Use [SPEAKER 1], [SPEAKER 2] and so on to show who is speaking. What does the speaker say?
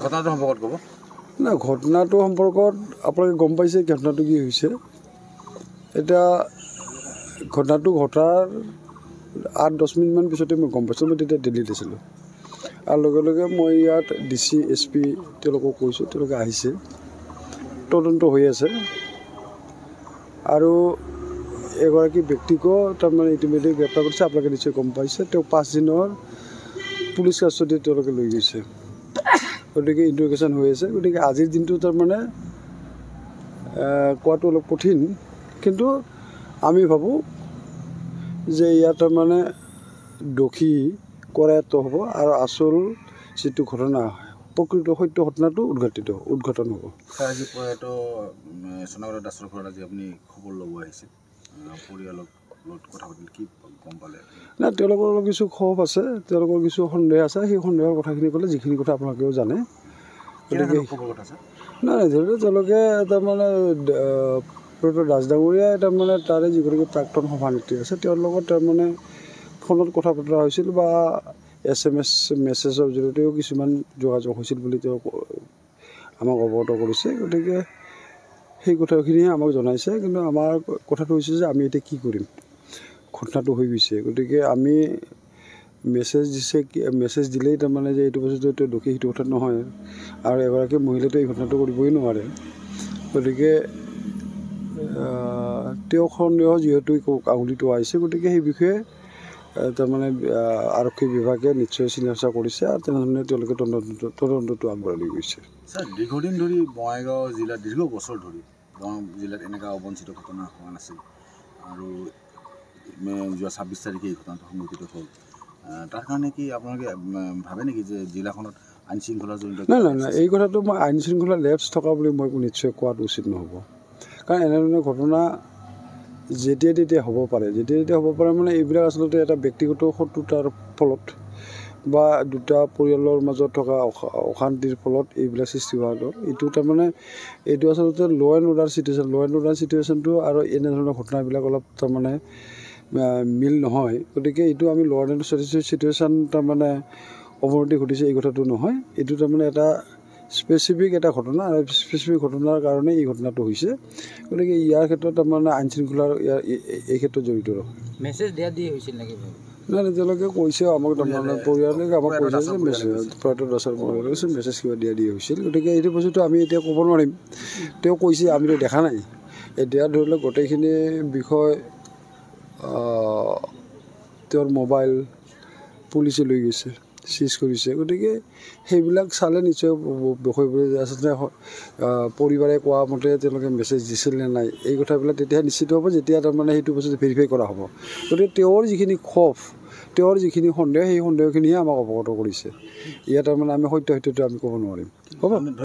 [SPEAKER 1] ঘটনাটো সম্পৰ্কত ক'ব
[SPEAKER 2] না, ঘটনাটো সম্পৰ্কত আপোনালোকে গম পাইছে ঘটনাটো কি হৈছে। এতিয়া ঘটনাটো ঘটাৰ 8-10 মিনিটমান পিছতে মই গম পাইছোঁ। মই তেতিয়া দিল্লীত আছিলোঁ আৰু লগে লগে মই ইয়াত ডিচি, এছ পি তেওঁলোকক কৈছোঁ, তেওঁলোকে আহিছে, তদন্ত হৈ আছে। আৰু এগৰাকী ব্যক্তিকো তাৰমানে ইতিমধ্যে গ্ৰেপ্তাৰ কৰিছে, আপোনালোকে নিশ্চয় গম পাইছে। তেওঁক 5 দিনৰ পুলিচ কাষ্টডিত তেওঁলোকে লৈ গৈছে, গতিকে ইণ্টাৰগেশ্যন হৈ আছে। গতিকে আজিৰ দিনটো তাৰমানে কোৱাটো অলপ কঠিন, কিন্তু আমি ভাবোঁ যে ইয়াত তাৰমানে দোষী কৰায়ত্ব হ'ব আৰু আচল যিটো ঘটনা, প্ৰকৃত সত্য ঘটনাটো উদঘাটন হ'ব।
[SPEAKER 1] আজি প্ৰয়াত সোণাগৰ দাসৰ ঘৰত আজি আপুনি খবৰ ল'ব আহিছিল, পৰিয়ালক লগত কথা পাতিল, কি গম পালে?
[SPEAKER 2] নাই, তেওঁলোকৰ অলপ কিছু ক্ষোভ আছে, তেওঁলোকৰ কিছু সন্দেহ আছে। সেই সন্দেহৰ কথাখিনি ক'লে যিখিনি কথা আপোনালোকেও জানে। গতিকে নাই, ধৰি লওক তেওঁলোকে তাৰমানে প্ৰয়াত দাস ডাঙৰীয়াই তাৰমানে তাৰে যিগৰাকী প্ৰাক্তন সভানেত্ৰী আছে তেওঁৰ লগত তাৰমানে ফোনত কথা বতৰা হৈছিল বা SMS মেছেজৰ জৰিয়তেও কিছুমান যোগাযোগ হৈছিল বুলি তেওঁ আমাক অৱগত কৰিছে। গতিকে সেই কথাখিনিয়ে আমাক জনাইছে। কিন্তু আমাৰ কথাটো হৈছে যে আমি এতিয়া কি কৰিম, ঘটনাটো হৈ গৈছে। গতিকে আমি মেছেজ দিছে, মেছেজ দিলেই তাৰমানে যে এইটো বস্তুটো তেওঁ দোষী সেইটো কথা নহয়, আৰু এগৰাকী মহিলাটো এই ঘটনাটো কৰিবই নোৱাৰে। গতিকে তেওঁক সন্দেহ যিহেতু আঙুলিটো আহিছে, গতিকে সেই বিষয়ে তাৰমানে আৰক্ষী বিভাগে নিশ্চয় চিন্তা চৰ্চা কৰিছে আৰু তেনেধৰণে তেওঁলোকে তদন্তটো আগবঢ়াই লৈ গৈছে।
[SPEAKER 1] ছাৰ, দীৰ্ঘদিন ধৰি বঙাইগাঁও জিলাত, দীৰ্ঘ বছৰ ধৰি বঙাইগাঁও জিলাত এনেকুৱা অবঞ্চিত ঘটনা হোৱা নাছিল আৰু যোৱা 26 তাৰিখে এই ঘটনাটো সংঘটিত হ'ল। তাৰ কাৰণে কি আপোনালোকে ভাবে নেকি যে জিলাখনত আইন শৃংখলা জড়িত?
[SPEAKER 2] নাই নাই নাই, এই কথাটো মই আইন শৃংখলা লেপছ থকা বুলি মই নিশ্চয় কোৱাটো উচিত নহ'ব। কাৰণ এনেধৰণৰ ঘটনা যেতিয়া তেতিয়া হ'ব পাৰে, যেতিয়া তেতিয়া হ'ব পাৰে মানে এইবিলাক আচলতে এটা ব্যক্তিগত শত্ৰুতাৰ ফলত বা দুটা পৰিয়ালৰ মাজত থকা অশান্তিৰ ফলত এইবিলাক সৃষ্টি হোৱাটো, এইটো তাৰমানে এইটো আচলতে law and order situation, law and order চিটুৱেশ্যনটো আৰু এনেধৰণৰ ঘটনাবিলাক অলপ তাৰমানে মিল নহয়। গতিকে এইটো আমি ল এণ্ড অৰ্ডাৰ চিটুৱেশ্যন তাৰমানে অৱনতি ঘটিছে এই কথাটো নহয়, এইটো তাৰমানে এটা স্পেচিফিক এটা ঘটনা আৰু স্পেচিফিক ঘটনাৰ কাৰণে এই ঘটনাটো হৈছে। গতিকে ইয়াৰ ক্ষেত্ৰত তাৰমানে আইন শৃংখলাৰ ইয়াৰ এই ক্ষেত্ৰত জড়িত নহয়।
[SPEAKER 3] মেছেজ দিয়া দি হৈছিল নেকি?
[SPEAKER 2] নাই, তেওঁলোকে কৈছে আমাক, তাৰমানে পৰিয়ালে আমাক কৈছে যে মেছেজ, প্ৰয়াত দাসৰ পৰিয়ালে কৈছে মেছেজ কিবা দিয়া দি হৈছিল। গতিকে এইটো বস্তুটো আমি এতিয়া ক'ব নোৱাৰিম, তেওঁ কৈছে, আমিতো দেখা নাই। এতিয়া ধৰি লওক গোটেইখিনি বিষয় তেওঁৰ মোবাইল পুলিচে লৈ গৈছে, চিজ কৰিছে। গতিকে সেইবিলাক চালে নিশ্চয় বিষয়বোৰ আচলতে পৰিবাৰে কোৱা মতে তেওঁলোকে মেছেজ দিছিল নে নাই, এই কথাবিলাক তেতিয়াহে নিশ্চিত হ'ব যেতিয়া তাৰমানে সেইটো বস্তু ভেৰিফাই কৰা হ'ব। গতিকে তেওঁৰ যিখিনি ক্ষোভ, তেওঁৰ যিখিনি সন্দেহ, সেই সন্দেহখিনিহে আমাক অৱগত কৰিছে। ইয়াত তাৰমানে আমি সত্য সত্যটো আমি ক'ব নোৱাৰিম। হ'ব।